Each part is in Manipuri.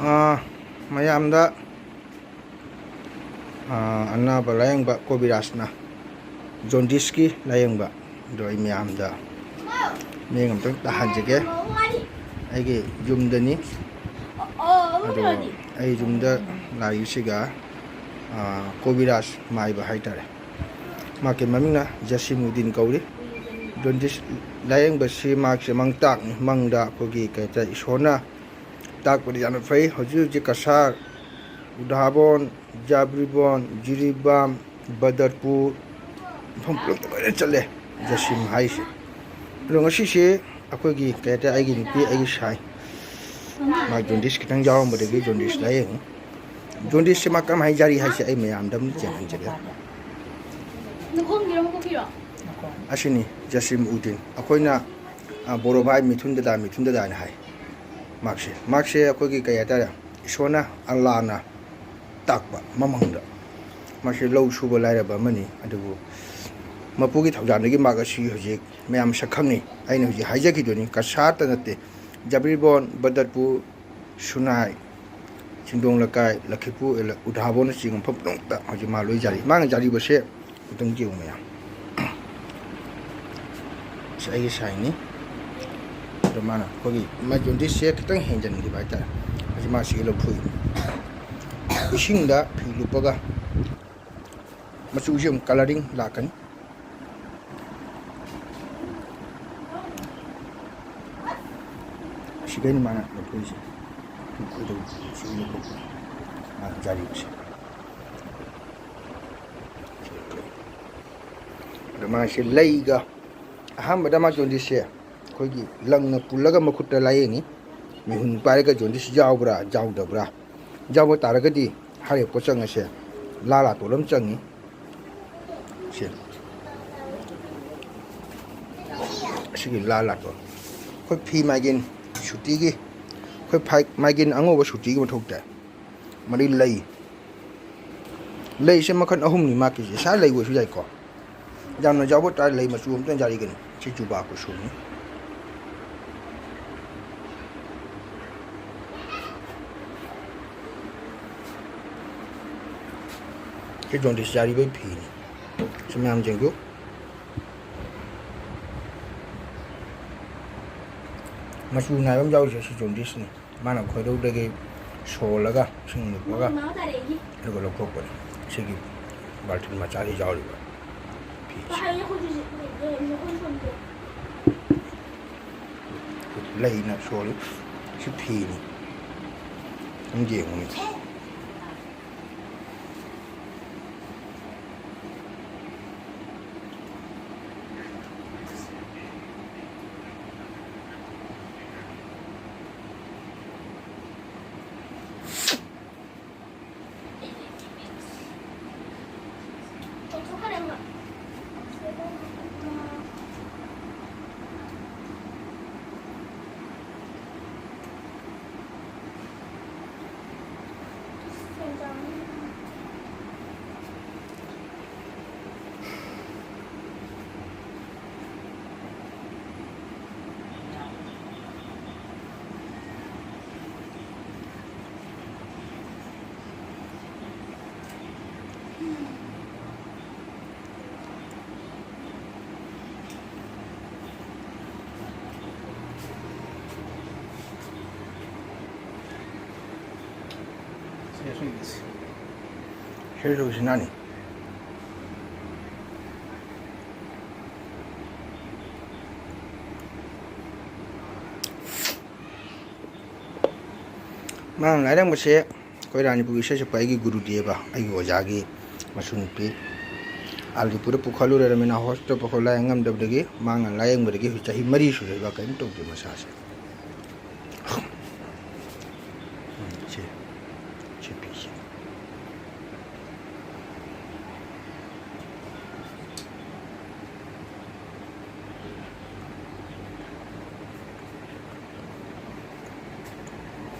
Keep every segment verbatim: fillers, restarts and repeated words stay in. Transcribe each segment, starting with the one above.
ꯑꯥ, ꯃꯌꯥꯝꯗ, ꯑꯥ, ꯑꯅꯥꯕ ꯂꯥꯌꯦꯡꯕ ꯀꯣꯕꯤꯔꯥꯖꯅ ꯖꯣꯟꯗꯤꯁꯀꯤ ꯂꯥꯌꯦꯡꯕ ꯑꯗꯣ ꯑꯩ ꯃꯌꯥꯝꯗ ꯃꯤꯠꯌꯦꯡ ꯑꯝꯇꯪ ꯇꯥꯍꯟꯖꯒꯦ꯫ ꯑꯩꯒꯤ ꯌꯨꯝꯗꯅꯤ꯫ ꯑꯗꯣ ꯑꯩ ꯌꯨꯝꯗ ꯂꯥꯛꯏꯁꯤꯒ, ꯑꯥ, ꯀꯣꯕꯤꯔꯥꯖ ꯃꯥꯏꯕ ꯍꯥꯏꯇꯥꯔꯦ꯫ ꯃꯍꯥꯛꯀꯤ ꯃꯃꯤꯡꯅ ꯖꯁꯤꯃꯨꯗꯤꯟ ꯀꯧꯏ꯫ ꯖꯣꯟꯗꯤꯁ ꯂꯥꯌꯦꯡꯕꯁꯤ ꯃꯍꯥꯛꯁꯦ ꯃꯪ ꯇꯥꯛꯅꯤ꯫ ꯃꯪꯗ ꯑꯩꯈꯣꯏꯒꯤ ꯀꯩ ꯍꯥꯏꯇꯥꯔꯦ, ꯏꯁꯣꯔꯅ ꯇꯥꯛꯄꯗꯤ ꯌꯥꯝꯅ ꯐꯩ꯫ ꯍꯧꯖꯤꯛ ꯍꯧꯖꯤꯛ ꯀꯁꯥꯔ, ꯎꯙꯥꯕꯣꯟ, ꯖꯥꯕ꯭ꯔꯤꯕꯣꯟ, ꯖꯤꯔꯤꯕꯥꯝ, ꯕꯗꯔꯄꯨꯔ, ꯃꯐꯝ ꯄꯨꯝꯅꯃꯛꯇ ꯂꯣꯏꯅ ꯆꯠꯂꯦ ꯖꯁꯤꯝ ꯍꯥꯏꯁꯦ꯫ ꯑꯗꯣ ꯉꯁꯤꯁꯦ ꯑꯩꯈꯣꯏꯒꯤ ꯀꯩ ꯍꯥꯏꯇꯥꯔꯦ, ꯑꯩꯒꯤ ꯅꯨꯄꯤ, ꯑꯩꯒꯤ ꯁꯥꯏ, ꯃꯥ ꯖꯣꯟꯗꯤꯁ ꯈꯤꯇꯪ ꯌꯥꯎꯔꯝꯕꯗꯒꯤ ꯖꯣꯟꯗꯤꯁ ꯂꯥꯌꯦꯡꯉꯤ꯫ ꯖꯣꯟꯗꯤꯁꯁꯦ ꯃꯥ ꯀꯔꯝꯍꯥꯏꯅ ꯌꯥꯔꯤ ꯍꯥꯏꯁꯦ ꯑꯩ ꯃꯌꯥꯝꯗ ꯑꯃꯨꯛ ꯌꯦꯡꯍꯟꯖꯒꯦ꯫ ꯅꯈꯣꯡꯒꯤꯔꯣ, ꯃꯈꯣꯡꯒꯤꯔꯣ? ꯑꯁꯤꯅꯤ ꯖꯁꯤꯝ ꯎꯗꯤꯟ꯫ ꯑꯩꯈꯣꯏꯅ, ꯑ, ꯕꯣꯔꯣꯚꯥꯏ ꯃꯤꯊꯨꯟ ꯗꯗꯥ, ꯃꯤꯊꯨꯟ ꯗꯗꯥꯅ ꯍꯥꯏ꯫ ꯃꯍꯥꯛꯁꯦ, ꯃꯍꯥꯛꯁꯦ ꯑꯩꯈꯣꯏꯒꯤ ꯀꯩ ꯍꯥꯏꯇꯥꯔꯦ, ꯏꯁꯣꯔꯅ, ꯑꯜꯂꯥꯅ ꯇꯥꯛꯄ ꯃꯃꯪꯗ꯫ ꯃꯍꯥꯛꯁꯦ ꯂꯧ ꯁꯨꯕ ꯂꯥꯏꯔꯕ ꯑꯃꯅꯤ, ꯑꯗꯨꯕꯨ ꯃꯄꯨꯒꯤ ꯊꯧꯖꯥꯜꯗꯒꯤ ꯃꯍꯥꯛ ꯑꯁꯤ ꯍꯧꯖꯤꯛ ꯃꯌꯥꯝ ꯁꯛ ꯈꯪꯉꯤ꯫ ꯑꯩꯅ ꯍꯧꯖꯤꯛ ꯍꯥꯏꯖꯈꯤꯗꯨꯅꯤ, ꯀꯁꯥꯔꯇ ꯅꯠꯇꯦ, ꯖꯕ꯭ꯔꯤꯕꯣꯟ, ꯕꯗꯔꯄꯨꯔ, ꯁꯨꯅꯥꯏ, ꯁꯤꯡꯗꯣꯡ ꯂꯩꯀꯥꯏ, ꯂꯛꯈꯤꯄꯨꯔ, ꯑꯦꯂ-, ꯎꯙꯥꯕꯣꯟꯅꯆꯤꯡꯕ ꯃꯐꯝ ꯄꯨꯝꯅꯃꯛꯇ ꯍꯧꯖꯤꯛ ꯃꯥ ꯂꯣꯏ ꯖꯥꯔꯤ꯫ ꯃꯥꯅ ꯖꯥꯔꯤꯕꯁꯦ ꯑꯃꯨꯛꯇꯪ ꯌꯦꯡꯉꯨ ꯃꯌꯥꯝ꯫ ꯁꯤ ꯑꯩꯒꯤ ꯁꯥꯏꯅꯤ꯫ ꯑꯗꯣ ꯃꯥꯅ ꯑꯩꯈꯣꯏꯒꯤ ꯃꯥꯏ ꯖꯣꯟꯗꯤꯁꯁꯦ ꯈꯤꯇꯪ ꯍꯦꯟꯖꯟꯈꯤꯕ ꯍꯥꯏꯇꯥꯔꯦ꯫ ꯍꯧꯖꯤꯛ ꯃꯥ ꯁꯤꯒꯤ ꯂꯧꯊꯣꯛꯏ꯫ ꯏꯁꯤꯡꯗ ꯐꯤ ꯂꯨꯞꯄꯒ ꯃꯆꯨꯁꯦ ꯑꯃꯨꯛ ꯀꯂꯔꯤꯡ ꯂꯥꯛꯀꯅꯤ꯫ ꯁꯤꯈꯩꯅꯤ ꯃꯥꯅ ꯂꯧꯊꯣꯛꯏꯁꯦ꯫ ꯈꯣꯏꯗꯧ ꯁꯤꯒꯤ ꯂꯧꯊꯣꯛꯄ ꯃꯥꯅ ꯖꯥꯔꯤꯕꯁꯦ꯫ ꯑꯗꯣ ꯃꯥꯁꯦ ꯂꯩꯒ, ꯑꯍꯥꯟꯕꯗ ꯃꯥ ꯖꯣꯟꯗꯤꯁꯁꯦ ꯑꯩꯈꯣꯏꯒꯤ ꯂꯪꯅ ꯄꯨꯜꯂꯒ ꯃꯈꯨꯠꯇ ꯂꯥꯌꯦꯡꯉꯤ꯫ ꯃꯤꯍꯨꯟ ꯄꯥꯏꯔꯒ ꯖꯣꯟꯗꯤꯁ ꯌꯥꯎꯕ꯭ꯔꯥ ꯌꯥꯎꯗꯕ꯭ꯔꯥ? ꯌꯥꯎꯕ ꯇꯥꯔꯒꯗꯤ ꯍꯥꯏꯔꯤꯕ ꯄꯣꯠꯆꯪ ꯑꯁꯦ ꯂꯥ ꯂꯥꯇꯣꯟ ꯑꯃ ꯆꯪꯉꯤ꯫ ꯁꯦ꯫ ꯑꯁꯤꯒꯤ ꯂꯥ ꯂꯥꯇꯣꯟ꯫ ꯑꯩꯈꯣꯏ ꯐꯤ ꯃꯥꯏꯒꯦꯟ ꯁꯨꯇꯤꯒꯤ, ꯑꯩꯈꯣꯏ ꯐꯥꯏ-, ꯃꯥꯏꯒꯦꯟ ꯑꯉꯧꯕ ꯁꯨꯇꯤꯒꯤ ꯃꯊꯧ ꯇꯥꯏ꯫ ꯃꯔꯤ ꯂꯩ꯫ ꯂꯩꯁꯦ ꯃꯈꯜ ꯑꯍꯨꯝꯅꯤ ꯃꯥꯒꯤꯁꯦ꯫ ꯏꯁꯥ ꯂꯩ ꯑꯣꯏꯁꯨ ꯌꯥꯏꯀꯣ꯫ ꯌꯥꯝꯅ ꯌꯥꯎꯕ ꯇꯥꯔꯗꯤ ꯂꯩ ꯃꯆꯨ ꯑꯝꯇꯪ ꯌꯥꯔꯤ ꯀꯩꯅꯣ꯫ ꯁꯤ ꯖꯨꯕꯥ ꯀꯨꯁꯨꯝꯅꯤ꯫ ꯖꯣꯟꯗꯤꯁ ꯌꯥꯔꯤꯕꯩ ꯐꯤꯅꯤ꯫ ꯁꯤ ꯃꯌꯥꯝꯁꯤꯡꯗꯨ ꯃꯆꯨ ꯅꯥꯏꯕ ꯑꯃ ꯌꯥꯎꯔꯤꯁꯦ, ꯁꯤ ꯖꯣꯟꯗꯤꯁꯅꯤ꯫ ꯃꯥꯅ ꯈꯣꯏꯔꯧꯗꯒꯤ ꯁꯣꯜꯂꯒ, ꯏꯁꯤꯡ ꯂꯨꯞꯄꯒ, ꯑꯗꯨꯒ ꯂꯧꯊꯣꯛꯄꯅꯤ꯫ ꯁꯤꯒꯤ ꯕꯥꯜꯇꯤꯟ ꯃꯆꯥꯁꯤ ꯌꯥꯎꯔꯤꯕ ꯐꯤꯁꯦ꯫ ꯂꯩꯅ ꯁꯣꯜꯂꯤ꯫ ꯁꯤ ꯐꯤꯅꯤ꯫ ꯑꯗꯨꯝ ꯌꯦꯡꯉꯨꯅꯦ꯫ ꯁꯤꯁꯨ ꯁꯤꯅꯥꯅꯤ꯫ ꯃꯥꯅ ꯂꯥꯏꯔꯤꯛ ꯇꯝꯕꯁꯦ ꯑꯩꯈꯣꯏ ꯔꯥꯅꯤꯄꯨꯔꯒꯤ ꯏꯁꯩ ꯁꯛꯄ ꯑꯩꯒꯤ ꯒꯨꯔꯨꯗꯦꯕ, ꯑꯩꯒꯤ ꯑꯣꯖꯥꯒꯤ ꯃꯁꯨ ꯅꯨꯄꯤ ꯑꯥꯜꯗꯤꯄꯨꯔꯗ ꯄꯨꯈꯠꯂꯨꯔꯃꯤꯅ, ꯍꯣꯁꯇꯦꯜ ꯄꯨꯈꯠꯂ ꯂꯥꯏꯌꯦꯡ ꯉꯝꯗꯕꯗꯒꯤ ꯃꯥꯅ ꯂꯥꯏꯌꯦꯡꯕꯗꯒꯤ ꯍꯧꯖꯤꯛ ꯆꯍꯤ ꯃꯔꯤ ꯁꯨꯔꯦꯕ, ꯀꯔꯤꯝ ꯇꯧꯗꯦ ꯃꯁꯥꯁꯦ꯫ ꯎꯝ, ꯁꯤ, ꯁꯤ ꯄꯤꯁꯦ꯫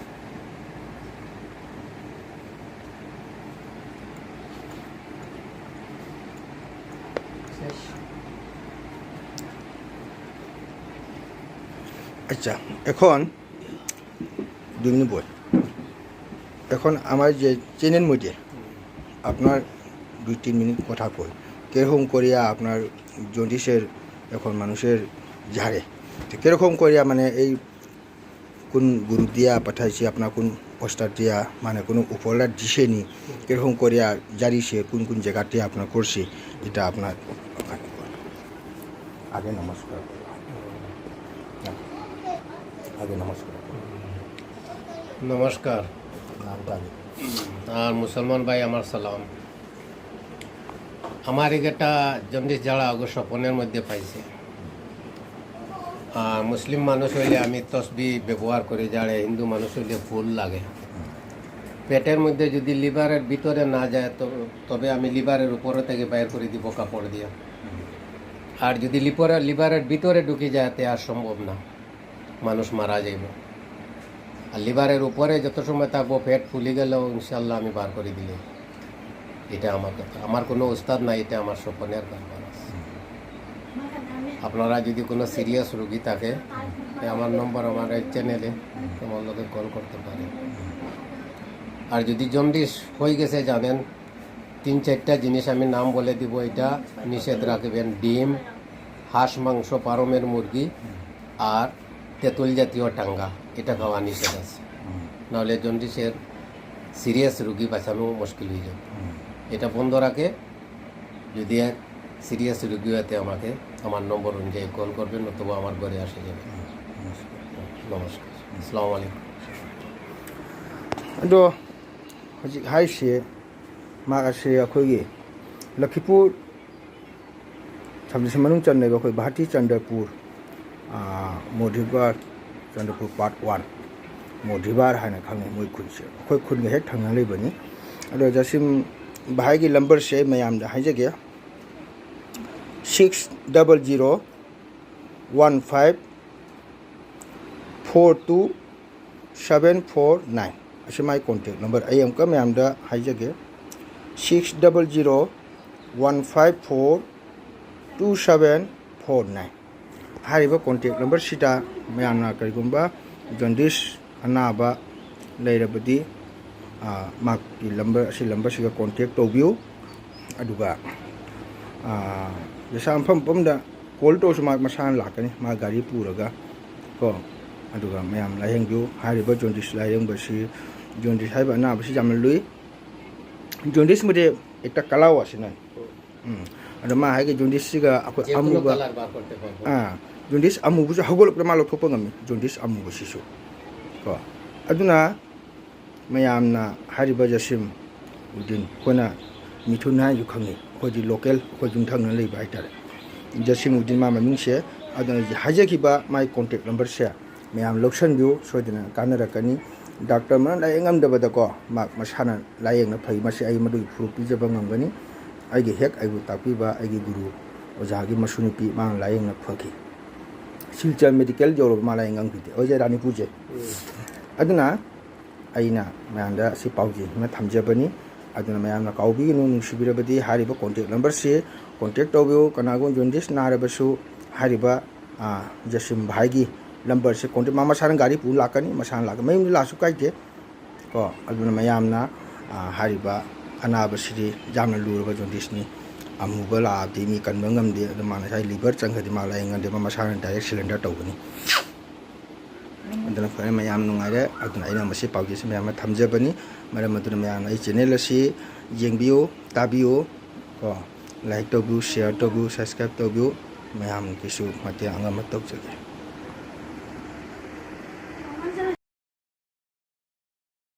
আচ্ছা, এখন দুই মিনিট বল। এখন আমার যে চেনেন মধ্যে আপনার দুই তিন মিনিট কথা কই, কিরকম করিয়া আপনার জন্ডিসের এখন মানুষের ঝাড়ে, তো কিরকম করিয়া মানে এই কোন গুরু দিয়া পাঠাইছে, আপনার কোন ওস্তাদ দিয়া, মানে কোনো উপলব্ধ দিছে নি, কিরকম করিয়া জারিছে, কোন কোন জায়গাতে আপনার করছে, এটা আপনার আগে নমস্কার, আগে নমস্কার। নমস্কার। নামটা আগে। আর মুসলমান ভাই, আমার সালাম। আমার একটা জন্ডিস ঝাড়া আগর স্বপনের মধ্যে পাইছে। আর মুসলিম মানুষ হইলে আমি তসবি ব্যবহার করি, যারে হিন্দু মানুষ হইলে ফুল লাগে। পেটের মধ্যে যদি লিভারের ভিতরে না যায়, তো তবে আমি লিভারের উপরে থেকে বাইর করে দিব কাপড় দিয়ে। আর যদি লিভারের লিভারের ভিতরে ঢুকে যায়, তে আর সম্ভব না, মানুষ মারা যাইব। আর লিভারের উপরে যত সময় থাকবো, পেট ফুলি গেলেও ইনশাল্লাহ আমি বার করে দিলে, এটা আমার কথা, আমার কোনো উস্তাদ নাই, এটা আমার স্বপনের কারবার আছে। আপনারা যদি কোনো সিরিয়াস রোগী থাকে, তে আমার নম্বর আমার এই চ্যানেলে তোমার লগে কল করতে পারে। আর যদি জন্ডিস হয়ে গেছে জানেন, তিন চারটা জিনিস আমি নাম বলে দিব, এটা নিষেধ রাখবেন। ডিম, হাঁস মাংস, ফার্মের মুরগি আর তেঁতুল জাতীয় টাঙ্গা, এটা খাওয়া নিষেধ আছে। নাহলে জন্ডিসের সিরিয়াস রোগী বাঁচানো মুশকিল হয়ে যাবে। এটা বন্ধ রাখে, যদি এক সিরিয়াস রোগী হতে আমাকে আমার নম্বর অনুযায়ী কল করবেন, অথবা আমার ঘরে আসে যাবে। নমস্কার, আসসালামু আলাইকুম। ꯑꯗꯣ ꯍꯧꯖꯤꯛ ꯍꯥꯏꯔꯤꯁꯦ ꯃꯥ ꯑꯁꯦ ꯑꯩꯈꯣꯏꯒꯤ ꯂꯈꯤꯄꯨꯔ ꯁꯕ ꯗꯤꯕꯤꯖꯟ ꯃꯅꯨꯡ ꯆꯟꯅꯦꯕ, ꯑꯩꯈꯣꯏ ꯚꯥꯔꯇꯤ ꯆꯟꯗ꯭ꯔꯄꯨꯔ, ꯃꯣꯗꯤꯕꯥꯔ, ꯆꯟꯗ꯭ꯔꯄꯨꯔ ꯄꯥꯔꯠ ꯋꯥꯟ, ꯃꯣꯗꯤꯕꯥꯔ ꯍꯥꯏꯅ ꯈꯪꯅꯩ ꯃꯣꯏ ꯈꯨꯟꯁꯦ, ꯑꯩꯈꯣꯏ ꯈꯨꯟꯒ ꯍꯦꯛ ꯊꯪꯅ ꯂꯩꯕꯅꯤ꯫ ꯑꯗꯣ ꯖꯁꯤꯝ ꯚꯥꯏꯒꯤ ꯂꯝꯕꯔꯁꯦ ꯑꯩ ꯃꯌꯥꯝꯗ ꯍꯥꯏꯖꯒꯦ, six double zero one five four two seven four nine. ꯑꯁꯤ ꯃꯥꯏ ꯀꯣꯟꯇꯦꯛ ꯅꯝꯕꯔ꯫ ꯑꯩ ꯑꯃꯨꯛꯀ ꯃꯌꯥꯝꯗ ꯍꯥꯏꯖꯒꯦ, six double zero one five four two seven four nine. ꯍꯥꯏꯔꯤꯕ ꯀꯣꯟꯇꯦꯛ ꯅꯝꯕꯔꯁꯤꯗ ꯃꯌꯥꯝꯅ ꯀꯔꯤꯒꯨꯝꯕ ꯖꯣꯟꯗꯤꯁ ꯑꯅꯥꯕ ꯂꯩꯔꯕꯗꯤ, ꯃꯥꯒꯤ ꯂꯝꯕꯔ, ꯑꯁꯤ ꯂꯝꯕꯔꯁꯤꯒ ꯀꯣꯟꯇꯦꯛ ꯇꯧꯕꯤꯌꯨ꯫ ꯑꯗꯨꯒ, ꯑꯥ, ꯄꯩꯁꯥ ꯃꯐꯝ ꯃꯐꯝꯗ ꯀꯣꯜ ꯇꯧꯔꯁꯨ ꯃꯥ ꯃꯁꯥꯅ ꯂꯥꯛꯀꯅꯤ, ꯃꯥ ꯒꯥꯔꯤ ꯄꯨꯔꯒ ꯀꯣ꯫ ꯑꯗꯨꯒ ꯃꯌꯥꯝ ꯂꯥꯏꯌꯦꯡꯕꯤꯌꯨ꯫ ꯍꯥꯏꯔꯤꯕ ꯖꯣꯟꯗꯤꯁ ꯂꯥꯏꯌꯦꯡꯕꯁꯤ, ꯖꯣꯟꯗꯤꯁ ꯍꯥꯏꯕ ꯑꯅꯥꯕꯁꯤ ꯌꯥꯝꯅ ꯂꯨꯏ꯫ ꯖꯣꯟꯗꯤꯁ ꯃꯨꯖꯦ ꯑꯦꯛꯇ ꯀꯂꯥ ꯍꯨꯋꯥ ꯁꯤ ꯅꯍꯤ꯫ ꯎꯝ꯫ ꯑꯗꯣ ꯃꯥ ꯍꯥꯏꯒꯦ, ꯖꯣꯟꯗꯤꯁꯁꯤꯒ ꯑꯩꯈꯣꯏ ꯑꯃꯨꯕ, ꯑꯥ, ꯖꯣꯟꯗꯤꯁ ꯑꯃꯨꯕꯁꯨ ꯍꯧꯒꯠꯂꯛꯄꯗ ꯃꯥ ꯂꯧꯊꯣꯛꯄ ꯉꯝꯃꯤ, ꯖꯣꯟꯗꯤꯁ ꯑꯃꯨꯕꯁꯤꯁꯨ ꯀꯣ꯫ ꯑꯗꯨꯅ ꯃꯌꯥꯝꯅ ꯍꯥꯏꯔꯤꯕ ꯖꯁꯤꯝ ꯎꯗꯤꯟ, ꯑꯩꯈꯣꯏꯅ ꯃꯤꯊꯨꯟ ꯍꯥꯏꯅꯁꯨ ꯈꯪꯅꯩ, ꯑꯩꯈꯣꯏꯗꯤ ꯂꯣꯀꯦꯜ, ꯑꯩꯈꯣꯏ ꯌꯨꯝꯊꯪꯅꯅ ꯂꯩꯕ ꯍꯥꯏꯇꯥꯔꯦ, ꯖꯁꯤꯝ ꯎꯗꯤꯟ ꯃꯥ ꯃꯃꯤꯡꯁꯦ꯫ ꯑꯗꯨꯅ ꯍꯧꯖꯤꯛ ꯍꯥꯏꯖꯈꯤꯕ ꯃꯥꯒꯤ ꯀꯣꯟꯇꯦꯛ ꯅꯝꯕꯔꯁꯦ ꯃꯌꯥꯝ ꯂꯧꯁꯤꯟꯕꯤꯌꯨ, ꯁꯣꯏꯗꯅ ꯀꯥꯟꯅꯔꯛꯀꯅꯤ꯫ ꯗꯥꯛꯇꯔ ꯑꯃꯅ ꯂꯥꯌꯦꯡ ꯉꯝꯗꯕꯗꯀꯣ, ꯃꯍꯥꯛ ꯃꯁꯥꯅ ꯂꯥꯌꯦꯡꯅ ꯐꯩ꯫ ꯃꯁꯤ ꯑꯩ ꯃꯗꯨꯒꯤ ꯄ꯭ꯔꯨꯐ ꯄꯤꯖꯕ ꯉꯝꯒꯅꯤ꯫ ꯑꯩꯒꯤ ꯍꯦꯛ ꯑꯩꯕꯨ ꯇꯥꯛꯄꯤꯕ ꯑꯩꯒꯤ ꯒꯨꯔꯨ ꯑꯣꯖꯥꯒꯤ ꯃꯁꯨ ꯅꯨꯄꯤ, ꯃꯥꯅ ꯂꯥꯌꯦꯡꯅ ꯐꯈꯤ꯫ ꯁꯤꯜꯆꯔ ꯃꯦꯗꯤꯀꯦꯜ ꯌꯧꯔꯕ ꯃꯥ ꯂꯥꯌꯦꯡ ꯉꯝꯈꯤꯗꯦ, ꯑꯣꯖꯥ ꯔꯥꯅꯤꯄꯨꯔꯁꯦ꯫ ꯑꯗꯨꯅ ꯑꯩꯅ ꯃꯌꯥꯝꯗ ꯁꯤ ꯄꯥꯎꯖꯦꯜ ꯑꯃ ꯊꯝꯖꯕꯅꯤ꯫ ꯑꯗꯨꯅ ꯃꯌꯥꯝꯅ ꯀꯥꯎꯕꯤꯒꯅꯨ, ꯅꯨꯡꯁꯤꯕꯤꯔꯕꯗꯤ ꯍꯥꯏꯔꯤꯕ ꯀꯣꯟꯇꯦꯛ ꯅꯝꯕꯔꯁꯤ ꯀꯣꯟꯇꯦꯛ ꯇꯧꯕꯤꯌꯨ꯫ ꯀꯅꯥꯒꯨꯝꯕ ꯖꯣꯟꯗꯤꯁ ꯅꯥꯔꯕꯁꯨ ꯍꯥꯏꯔꯤꯕ, ꯑꯥ, ꯖꯁꯤꯝ ꯚꯥꯏꯒꯤ ꯅꯝꯕꯔꯁꯦ ꯀꯣꯟꯇꯦꯛ, ꯃꯥ ꯃꯁꯥꯅ ꯒꯥꯔꯤ ꯄꯨ ꯂꯥꯛꯀꯅꯤ, ꯃꯁꯥꯅ ꯂꯥꯛꯀꯅꯤ, ꯃꯌꯨꯝꯗ ꯂꯥꯛꯑꯁꯨ ꯀꯥꯏꯗꯦ ꯀꯣ꯫ ꯑꯗꯨꯅ ꯃꯌꯥꯝꯅ, ꯑꯥ, ꯍꯥꯏꯔꯤꯕ ꯑꯅꯥꯕꯁꯤꯗꯤ ꯌꯥꯝꯅ ꯂꯨꯔꯕ ꯖꯣꯟꯗꯤꯁꯅꯤ꯫ ꯑꯃꯨꯕ ꯂꯥꯛꯑꯕꯗꯤ ꯃꯤ ꯀꯟꯕ ꯉꯝꯗꯦ꯫ ꯑꯗꯨ ꯃꯥꯅ ꯉꯁꯥꯏ ꯂꯤꯚꯔ ꯆꯪꯈ꯭ꯔꯗꯤ ꯃꯥ ꯂꯥꯏꯌꯦꯡ ꯉꯝꯗꯦ, ꯃꯥ ꯃꯁꯥꯅ ꯗꯥꯏꯔꯦꯛ ꯁꯔꯦꯟꯗꯔ ꯇꯧꯒꯅꯤ꯫ ꯑꯗꯨꯅ ꯐꯔꯦ, ꯃꯌꯥꯝ ꯅꯨꯡꯉꯥꯏꯔꯦ꯫ ꯑꯗꯨꯅ ꯑꯩꯅ ꯃꯁꯤ ꯄꯥꯎꯖꯦꯜꯁꯤ ꯃꯌꯥꯝ ꯑꯃ ꯊꯝꯖꯕꯅꯤ꯫ ꯃꯔꯝ ꯑꯗꯨꯅ ꯃꯌꯥꯝꯅ ꯑꯩ ꯆꯦꯅꯦꯜ ꯑꯁꯤ ꯌꯦꯡꯕꯤꯌꯨ, ꯇꯥꯕꯤꯌꯨ ꯀꯣ꯫ ꯂꯥꯏꯛ ꯇꯧꯕꯤꯌꯨ, ꯁꯤꯌꯔ ꯇꯧꯕꯤꯌꯨ, ꯁꯕꯁꯀ꯭ꯔꯥꯏꯕ ꯇꯧꯕꯤꯌꯨ꯫ ꯃꯌꯥꯝꯒꯤꯁꯨ ꯃꯇꯦꯡ ꯑꯉꯝꯕ ꯇꯧꯖꯒꯦ꯫